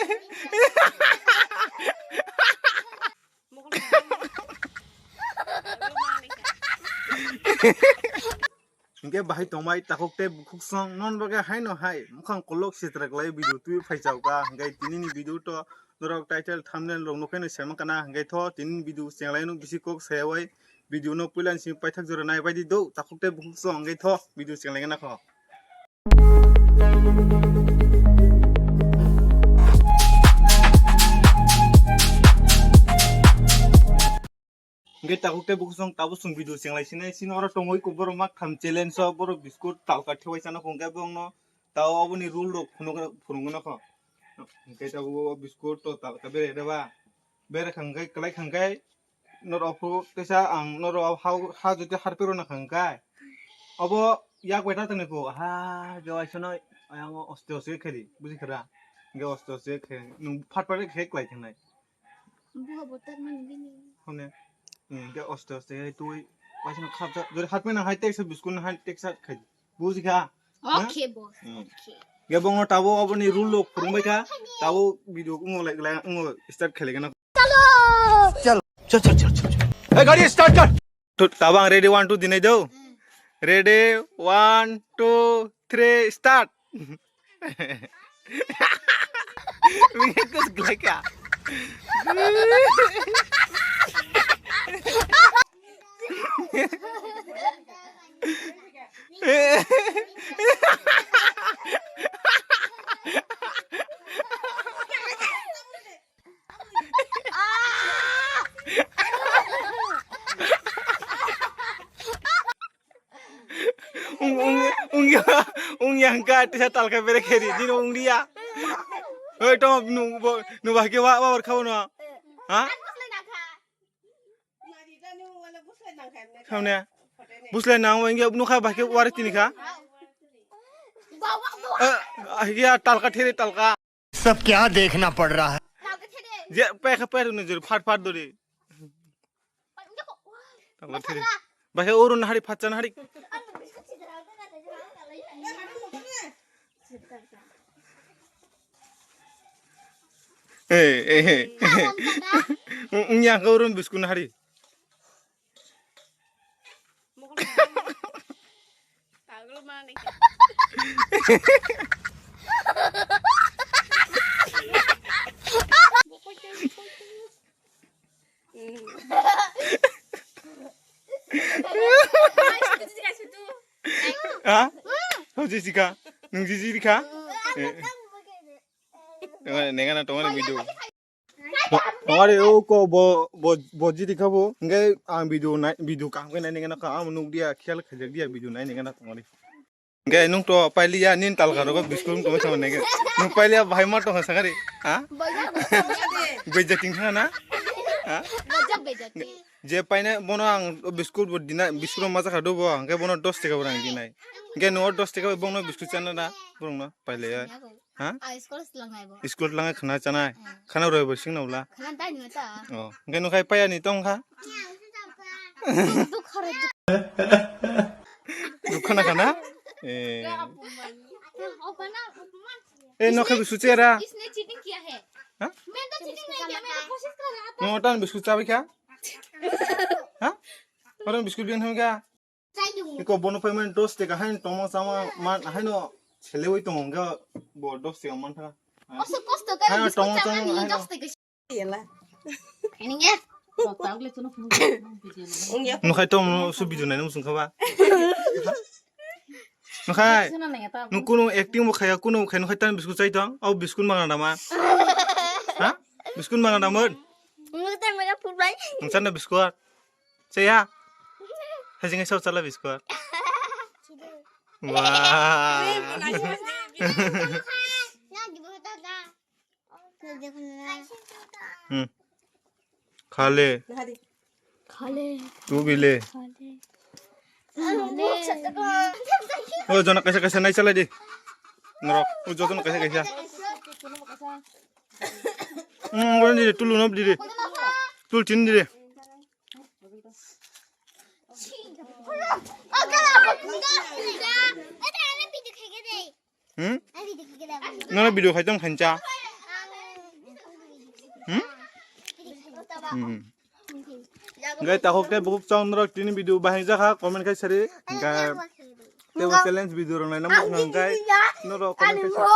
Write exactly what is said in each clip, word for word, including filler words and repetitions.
Hingke bahai tongbai takhuk tei bukhuk song non bagwi haino hai mukhang kolok sitra klai video twi phaichao ka hingke tinini video to norok title thumbnail rok nukhaino sema kana hingke tho tinini video chenglai no bisi kok sayawai video no puila ni simi paithak jora nai baidi do takhuk tei bukhuk song hingke tho video chenglai kana kho. Hingke takhuk tei bukhuk song tabuk chwng video chenglai sinai sini oro tongwi kok borok mak tham challenge o borok biskut talka thewai chana hwnkhe bongno tao oboni rule rok phunuk phunukgwi nokho. Hingke tabuk o biskut to talka bere reba bere khangkai kwlai khangkai norok phuru teisa ang norok ha ha jodi harpero na khangkai obo yak bai ta tongni pho ha ge waisano ayang oste oste kheri buji khera hingke oste oste khe nung phat phat khe kwlai thangnai. Buha bo tak mani bini. Hone. Hmm, ke oste oste hai tui. Paisa na khap ja. Jori hat mena hai teksa biskun hai teksa khai. Buji kha? Okay, boss. Hmm. Okay. Ge bongo tabo aboni rule lo phurungbai kha. Tabo video ungo lai lai ungo start khele gana. Chalo. Chal chal chal chal. Hey, gari start kar. To tabang ready one two dinai do. Ready one two three start. Mingit kus gleka. Ung ung ung ya ung yang ka tisa talka bere kheri dino ung dia. Hoi to nu bo nu ba ke wa wa khabo no. Ha? Khamne. Buslai nang wa inge nu kha ba ke wari tini kha. Ah, ya talka there talka. सब क्या देखना पड़ रहा है? Je pe kha pe ni jor phat phat dori. Tamo thiri. Bahai urun hari phat chan hari. Eh eh eh. Nya ka urun biskun hari. Ha? Hau jisika? Nung jisika? Nengana tongani video. Tongari o ko bo bo bo jiri kha bo. Hingke ang video nai video kaham khe nai nengana kha ang nuk dia khel khajak dia video nai nengana tongari. Hingke nung to pailiya nin talka rogo biskut tong sama nengke. Nung pailiya bahai ma tong sakari. Ha? Beja ting thana na? Ha? Beja beja ting. Je paine bono ang biskut bo dina biskut ma jakha do bo hingke bono dos taka bo rang dinai. Hingke no dos taka bono biskut chana da borong no pailiya. Ha? Ah, school se langnai bo. School langnai khana chanai. Hmm. Khana roi bo sing naula. Khana dai nima ta. Oh, hingke no khai paya ni tong kha. Dukha re dukha. Dukha na khana? Eh. Opana, opana. Eh, no khai biskut chera. Isne cheating kiya hai? Ha? Main to cheating nahi kiya, main to koshish kar raha tha. No tan biskut chabai kha? Ha? Orang biskut biang tham kha? Iko bono payment dos taka haino tongma chama man haino selewi tongo hwnkhe bo dos taka man thaka. Kosto kosto khe haino tongma chama haino dos taka. Yela. Ini ya. Nukhai tong su video nai nung sungkha ba. Nukhai. Nung kunu acting bo khaya kunu khai nukhai tan biskut chai tong. Au biskut mangna dama. Ha? Biskut mangna damun. Nung tan mega pulai. Nung tan biskut. Chaya. Hajing ai sau chala biskot. Wah. Hmm. Khale. Khale. Tu bile. Khale. O jona kaisa kaisa nai chalai di. Norok. O jona kaisa kaisa. Hmm, gua ni tulu nop di di. Tul tin di di. Hmm? Nana video khai tong khancha. Hmm? Hmm. Hingke takhuk tei bukhuk chwng norok tini video bahai jakha comment khai sari. Hingke tebo challenge video rok naina mung hingke norok comment khai sari.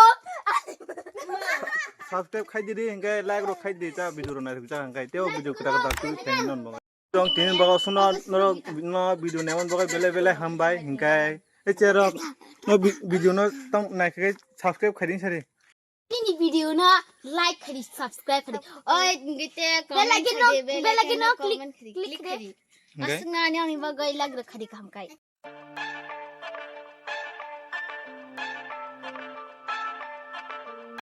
Subscribe khai diri hingke like rok khai di ta video rok nairok jakha hingke tebo video kwtal kwtal twi khai non bang. Chwng tini bago suno norok no video naimani bagwi belai belai hambai hingke eche rok no vi-, video no tong naikhe subscribe khai din sari. Nini video no like khai di, subscribe khai di. Oi, gete bell comment icon no, khai di, bell bell icon icon no no click, comment khai di, click click khai di. Hingke? Aswkna ani ani bagwi like rok khai di kaham khai.